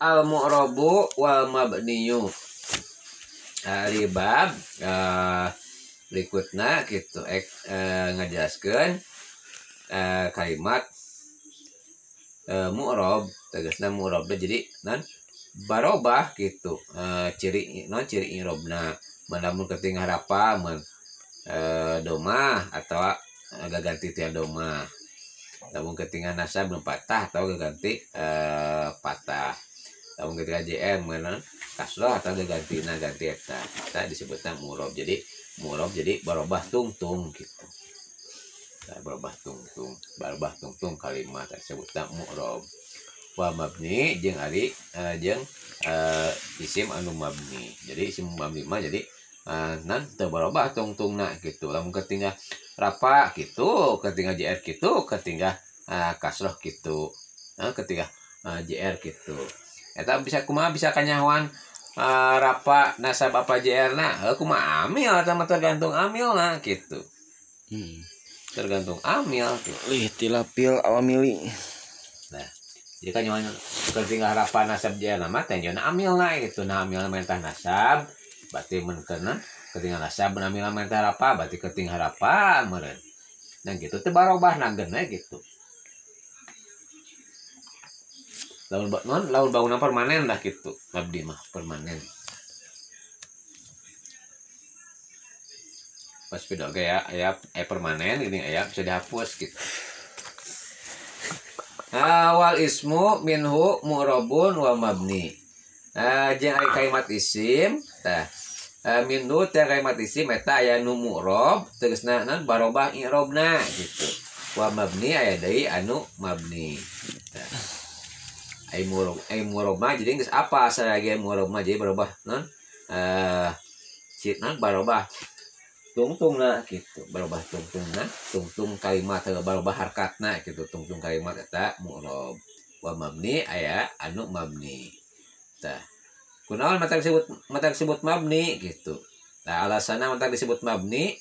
Al mu'rabu wal mabniyu. Ari bab berikutna kitu ngajelaskeun kalimat mu'rab, tegasna mu'rab jadi non barobah gitu, ciri non ciri i'rabna lamun ketinggal harapa mun domah atau gaganti tiang domah, lamun ketinggal nasab mun patah atau gaganti patah, lamun ketinggal jm mun kasroh atau gaganti na ganti eta, eta disebutna mu'rab. Jadi mu'rab jadi barobah tungtung gitu. Nah, barobah tungtung, barobah tungtung kalimat disebutna mu'rab. Wa mabni jeung ari jeung isim anu mabni. Jadi isim mabni mah jadi nan teu barobah tungtungna gitu. Lamun ketinggal rafa gitu, ketinggal jr gitu, ketinggal kasroh gitu. Nah, ketinggal jr gitu. Eta bisa kumaha bisa kanyahoan rafa nasab apa jr na, heuh kumaha amil eta mah tergantung amilna gitu. Tergantung amil gitu. Lihtilafil awamili. Nah, jadi kan nyawa ketinggal rafa nasab jr na mah teh nyawa amilna gitu. Nah, amilna mentah nasab berarti mun keuna ketinggal nasab amilna mentah rafa berarti ketinggal rafa meureun. Nah gitu teh barobah nageuna gitu. Lamun non lamun bangunan permanen lah gitu. Abdi mah permanen. Pas video ge ya, aya permanen gini aya bisa dihapus gitu. Wal ismu minhu mu'rabun wa mabni. Jeung ari kalimat isim tah minhu teh kalimat isim eta aya nu mu'rab tegasna naon barobah i'rabna gitu. Wa mabni aya deui anu mabni. Tah ai mu'rab mah jadi geus apa sarage mu'rab mah jadi barobah naon cit naon barobah tungtungna gitu, barobah tungtungna, tungtung kalimat barobah harkatna gitu, tungtung kalimat eta mu'rab. Wa mabni aya anu mabni. Tah kunaon mata disebut mabni gitu. Nah, alasanna mata disebut mabni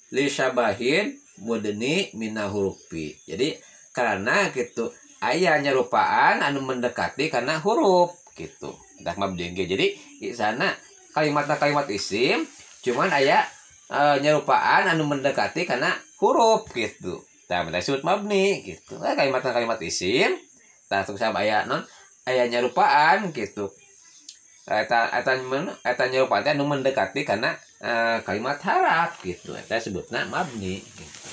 li syabahin mudni mina hurufi. Jadi karena gitu aya nyerupaan anu mendekati karena huruf gitu. Tah mabni ge. Jadi di sana kalimatna kalimat isim cuman aya nyerupaan anu mendekati karena huruf gitu. Tah mata disebut mabni gitu. Nah, kalimatna kalimat isim tah sok aya non aya nyerupaan gitu. Eta eta nyerupaan teh anu mendekati karena kalimat haraf gitu. Eta sebutna mabni gitu.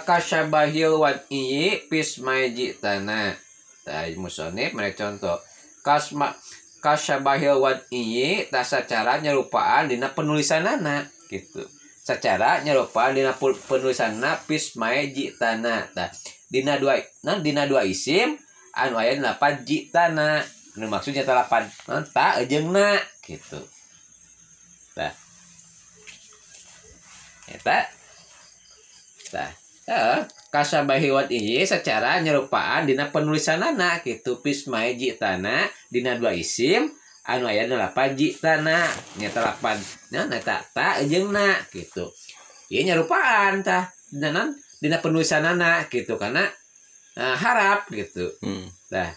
Kasyabahil wad'i pismai jitana. Tah musonif mereka contoh. Kasma kasyabahil wad'i tah secara nyerupaan dina penulisanana gitu. Secara nyerupaan dina penulisanna pismai jitana. Tah dina dua nah dina dua isim anu aya delapan jitana. Nu maksudnya delapan ta jeung na gitu. Tah eta tah kasabahi wad'i secara nyerupaan dina penulisanana gitu pismai jitana dina dua isim anu aya delapan jitana nya delapan nya eta ta jeung na gitu. Ieu nyerupaan tah dina dina penulisanana gitu karena harap gitu. Tah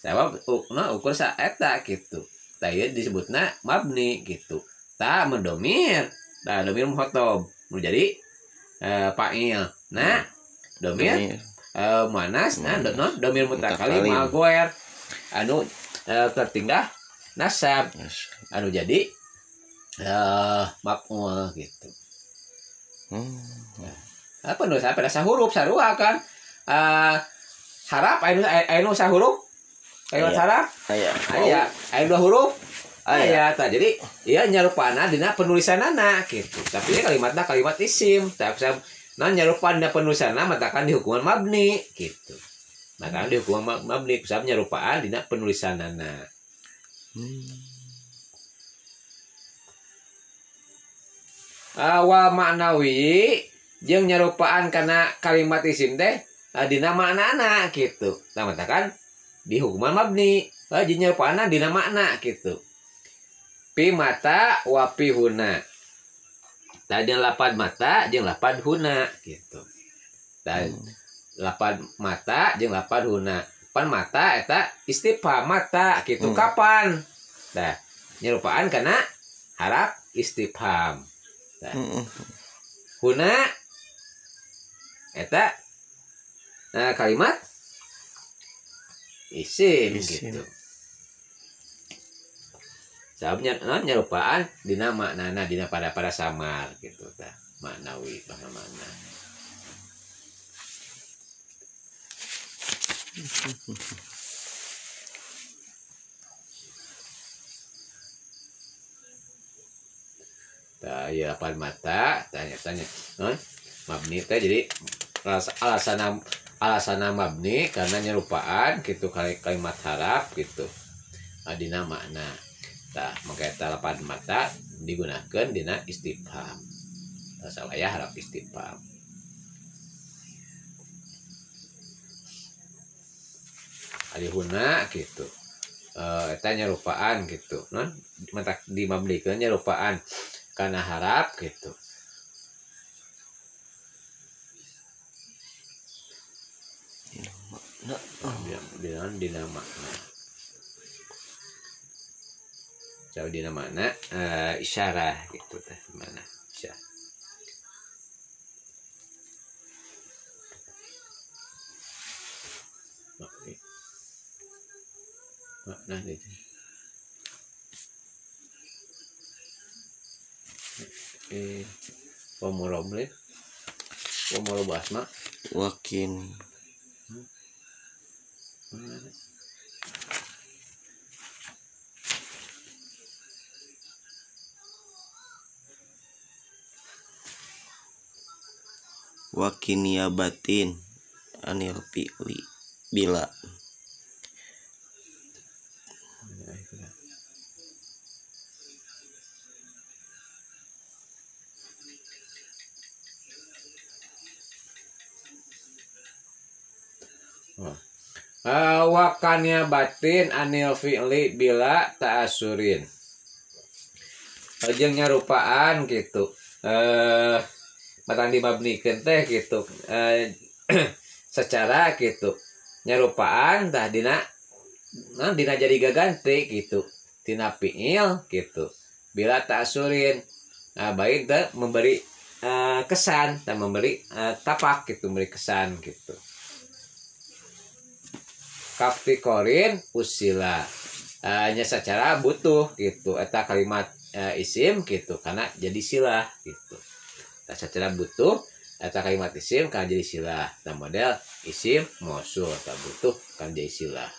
sabab ukur sa eta gitu. Tah ieu disebutna mabni gitu. Tah mendomir, tah domir muhotob nu jadi fa'il. Nah, domir muannas, nah domir mutakalim magoer anu tertinggal nasab anu jadi maf'ul gitu. Nah, apa nu pada sahuruf sarua kan harap anu sahuruf kalimat harap aya aya dua huruf aya tah jadi ieu nyarupana dina penulisanana gitu. Tapi ieu kalimatna kalimat isim. Tah nah nyarupaan dina penulisanana matakan dihukuman mabni gitu. Matakan dihukuman mabni kusabab nyarupaan dina penulisanana. Wa ma'nawi jeung nyarupaan kana kalimat isim teh dina maknana gitu. Tah matakan dihukuman mabni. Jeung nyarupaanna dina makna gitu. Pi mata wa pi huna. Tah jeung lapad mata jeung lapad huna gitu. Tah lapad mata jeung lapad huna. Pan mata eta istifham mata gitu kapan? Tah nyerupaan kana harap istifham. Tah. Huna eta nah, kalimat isim gitu. Sababnya nyerupaan dina maknana dina pada samar gitu tah maknawi bahasa makna. Tah ieu lapan mata tanya-tanya non mabni teh jadi alasana mabni karena nyerupaan gitu kalimat harap gitu dina makna. Tah maka eta lapan mata digunakeun dina istifham. Tah sawaya harap istifham. Ari huna gitu. Eta nyerupaan gitu non mata dimabnikeun nyerupaan kana harap gitu. Dina makna. Jauh dina makna isyarah gitu teh mana isyarah. Makna gitu. Pemurobli pemurob asma wakin wakiniabatin anil fi'li bila. Wakanya batin anil fi'li bila ta'asurin. Jeung nyarupaan gitu. Matang dimabnikeun teh gitu. Secara gitu. Nyarupaan tah dina nah dina jadi gaganti gitu. Tina fi'il gitu. Bila ta'asurin. Nah, baik teh memberi kesan, teh memberi tapak gitu, memberi kesan gitu. Kaftikorin usila nya secara butuh gitu eta kalimat isim gitu karena jadi silah gitu. Eta secara butuh eta kalimat isim karena jadi silah. Nah model isim mausul tak butuh karena jadi silah.